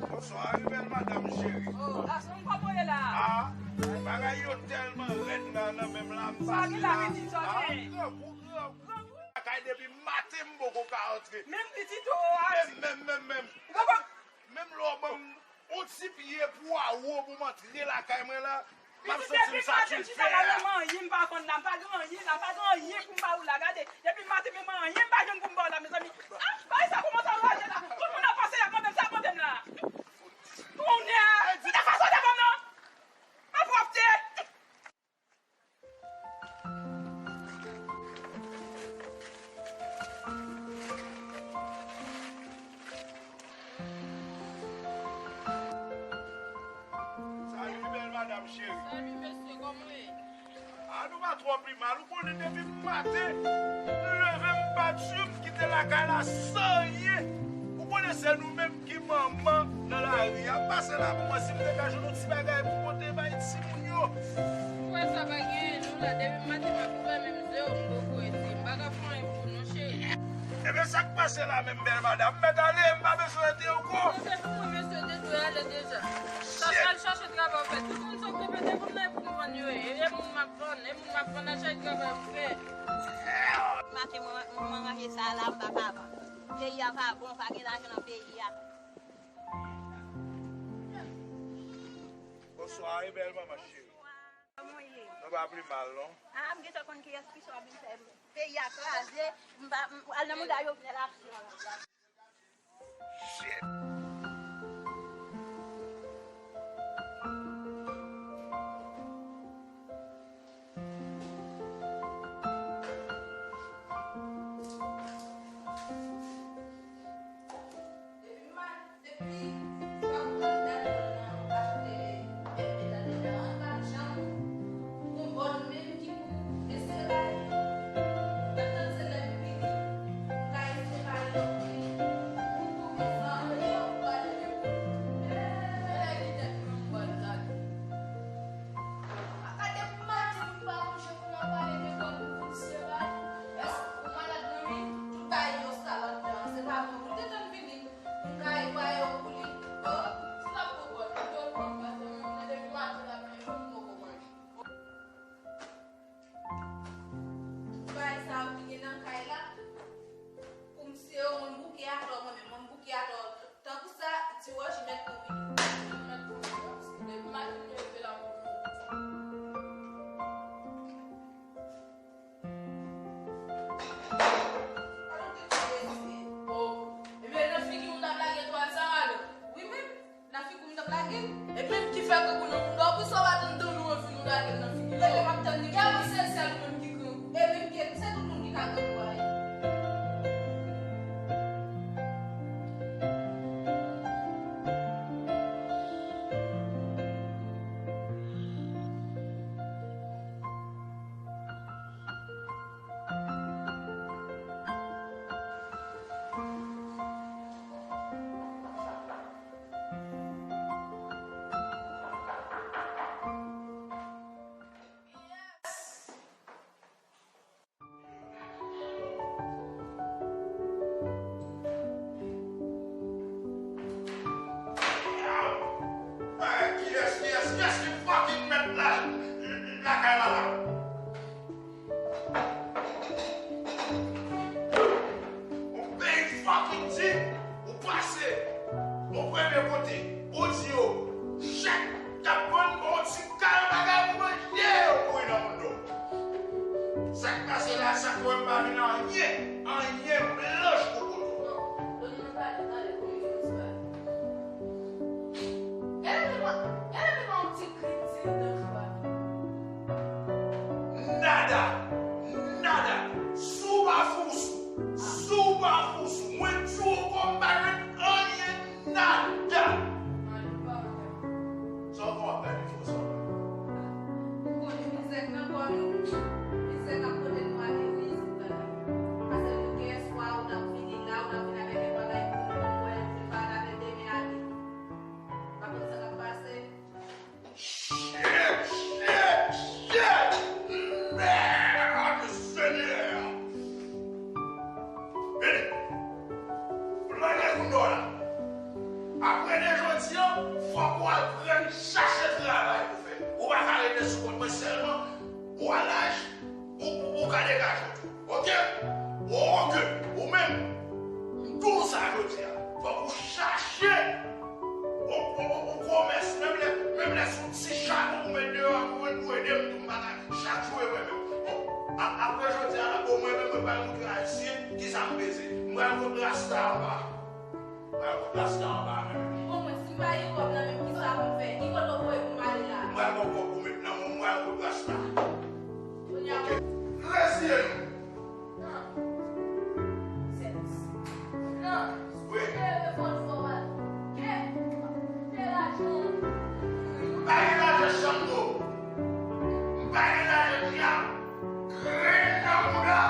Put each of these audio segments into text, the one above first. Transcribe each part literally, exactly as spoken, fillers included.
Bonswa, wi, bèl madanm cheri. Oh, gason, m pa voye la. Ah, bagay yo tèlman rèd la nan men m la, m pase la. Sa gen la, pitit, sa gen. Ah, grangou, grangou. Lakay depi maten m poko ka antre. Menm pitit ou a. Menm, menm, menm, menm. Ou poko. Menm lè w ban m yon ti pye pwawo pou m antre lakay mwen la, m ap santi m satisfè. Depi maten chita la, menm anyen m pa vann la, m pa gen anyen la, m pa gen anyen pou m ba ou la. Gade, depi maten menm anyen m pa jwenn pou m ba ou la, mezanmi. Ah, bagay sa kòmanse anraje la. Tout moun ap pase, y ap mande m, sa ap mande m la. Kounye a, se ta fason de ban m nan. Malpwòpte. Salut, bèl madanm cheri. Salut, mesye, kòman w ye? A, nou pa twò pi mal. Ou konnen depi maten, m leve m pa di m kite lakay la san anyen. Ou konnen se nou menm ki manman nan lari a. Pase la pou mwen si m te ka jwenn yon ti bagay pou pote bay timoun yo. Ou wè sa pa gen, nou la depi maten m ap ouvè menm je yo m poko ete. M pa ka fè anyen pou nou cheri. Ebyen sa k pase la menm bèl madanm? M mèt ale, m pa bezwen ete ankò. Mwen se fou, mesye te dwe ale deja. Sa pral chache travay ou fè. Tout moun se okipe de moun nan e pou m vann yo ye. E moun m ap vann, e moun m ap vann a chay travay ou fè. Maten mwen, mwen ranje sa la, m pa ka vann. Peyi a pa bon, pa gen lajan nan peyi a. Bonswa, e bèl manman cheri. Kòman w ye? Nou pa pi mal, non. Ah, m gentan konn kiyès ki sa w ap vin fè. Peyi a kraze, m pa, m, al nan mouda Jovenel Aksyon la. Shit. Depi m a, depi m ap tann dat mwen nan achte bebe la deja, an pa janm gon bòn menm ki pou eseye bay. M ap tann se lè m vini, m ka eseye bay yon pri pou m touve zanmi yo, pou ale depo. Lè ki tèt mwen m pral lage. Gade pou maten m pa manje pou m ap pale de kò pou fout se bay. Èske ou malad nan wi? Tout bagay yo sa ladan. Se pa mwen pou te tann vini pou m ka netwaye yo pou li. Oh, si l ap poko, li dwe pran pase mwen menm depi maten l ap manje m poko manje. Bagay sa yo ki gen nan kay la, pou m se yo mwen bouke atò mwen menm, mwen bouke atò. Tankou sa, ti wòch mèt pou vini. Mèt pou vini, paske depi maten m leve la pou m. Alò, ke ti mesye. Oh, ebyen, nan figi w t ap lage twal sa, alò. Wi, men, nan figi w m t ap lage. E menm ki fè grangou nan mouda w, pou sa w pa tann tann ou anvi nou lage l nan figi w. Lè m ap tann li, gade se sèl ou menm ki grangou. E menm ke, se tout moun ki ka grangou a ye. Kiyès, kiyès, kiyès ki fucking mèt la, lakay la la? Yon peyi fucking di, ou pase yon premye kote, ou di yo, chèk, t ap vann yon ti kal bagay pou manje, yo kouri nan moun do. Sa k pase la, sa k fè m pa vin anyen, anyen blanch pou kote w. Gade, gade, gade, gade yon ti kri di l nan jou a. Nada! Nada! Sou pa fousou! Sou pa fousou! Mwen di w ankò, m pa jwenn anyen! Nada! Sa w fè w ap gade fò sa w la? Ou konnen mizè k nan kò nou. Mizè k ap pote nou ale wi isit la. Paske nou gen espwa ou t ap vini la, ou t ap vin avèk yon bagay pou nou, nou wè nou fin pa t avè demen ale. Pa konn sa k ap pase. Shit, shit, shit! Merde, Senyè! Vini! Pou lage kounye w la. Apre de jou, Jodi a, fòk ou al pran chache travay pou fè. Ou pa ka rete sou kont mwen sèlman. Ou al laj, ou, ou, ou ka degaje w tou. Oke? Oke, ou menm, m di w sa jodi a. Fòk ou chache yon, yon, yon, yon komès, menm lè, menm lè se yon ti chapon ou met deyò a pou mwen, pou ede m tou, m pa ka chak jou e mwen menm. Bon, a-, apre jodi a la, bon, mwen menm, mwen pral montre Ayisyen kisa m peze. M pral kontre Rasta anba. Mwen al kot Rasta anba menm. Bon, mwen, si m pa gen kòb nan men m, kisa pou m fè? Ki kote w voye pou m ale la? Mwen al ba w kòb ou met nan men w, mwen al kot Rasta. Kounye a. Oke. Reziye nou. Non. Sèvis. Non. Wi. Mwen leve fò fò mal. Kè. Kè lajan. M pa gen lajan chanm non. M pa gen lajan dyab. Grenn nan bouda,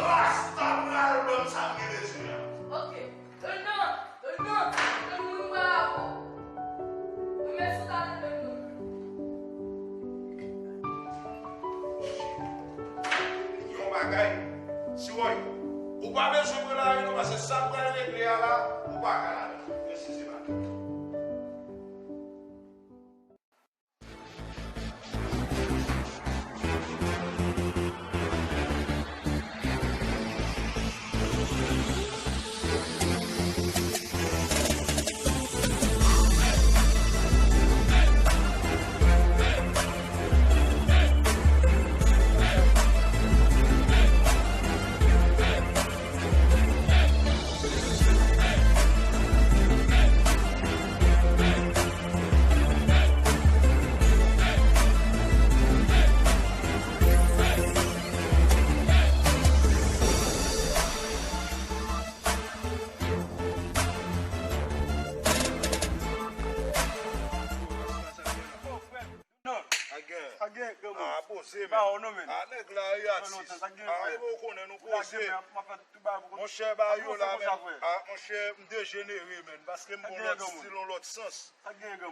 Rasta pral ban m sa m gen bezwen an. Oke. Donn non, donn non, donn moun bravo. Mwen men sou talè donn non. Yon bagay, si w, ou pa bezwen pran lari non, paske sa m pral regle a la, ou pa ka ladan. Mèsi, se pa. Sa gen. Sa gen, granmoun. Ah, poze, men. Ah, non, men. Ah, nèg la, e atis. Sa gen, ah, frè. Ou konnen nou poze. Monchè, ba yo la, men. Ah, monchè, m dejenere, men. Paske m gon lòt stil, yon lòt sans.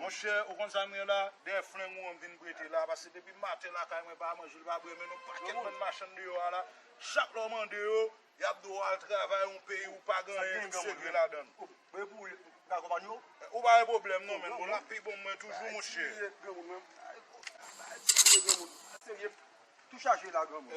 Monchè, ou konn sa m gen la? Dèyè flengo an m vin prete la. Paske depi maten lakay mwen pa manje, li pa bwè, men yon pakèt bann machann deyò a la. Chak lè w mande yo, y ap di w al travay yon peyi ou pa gen anyen ki serye ladan l. Mwen pou ou, m ka akonpanye w. Ou pa gen pwoblèm non, men bon, l ap pi bon mwen toujou, monchè. Ay, ti granmoun, men. Ay, ti granmoun. Serye, tou chaje la, granmoun.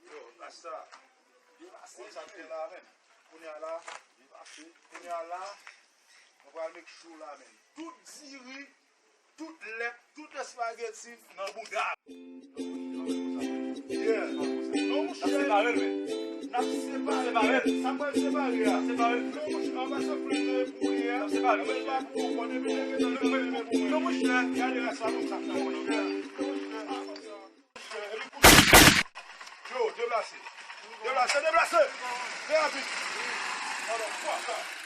Yo, Rasta, byen pase. Konsa nou ye la, men. Kounye a la, byen pase. Kounye a la, nou pral make sure la, men. Tout diri, tout lèt, tout espageti nan bouda. Yeah. Non, monchè. N ap separe l, men. N ap separe l. Sa pral separe a. Separe l. Non, monchè, anba se flank nan pou ye a. N ap separe l. Mwen pa pou ou, mwen depi leve nan mwen pou mwen. Non, monchè. Gade la sa, non, sa fè mwen. Non, monchè. Yo, deplase. Deplase, deplase. Trè rapid. Alò, fwa sa.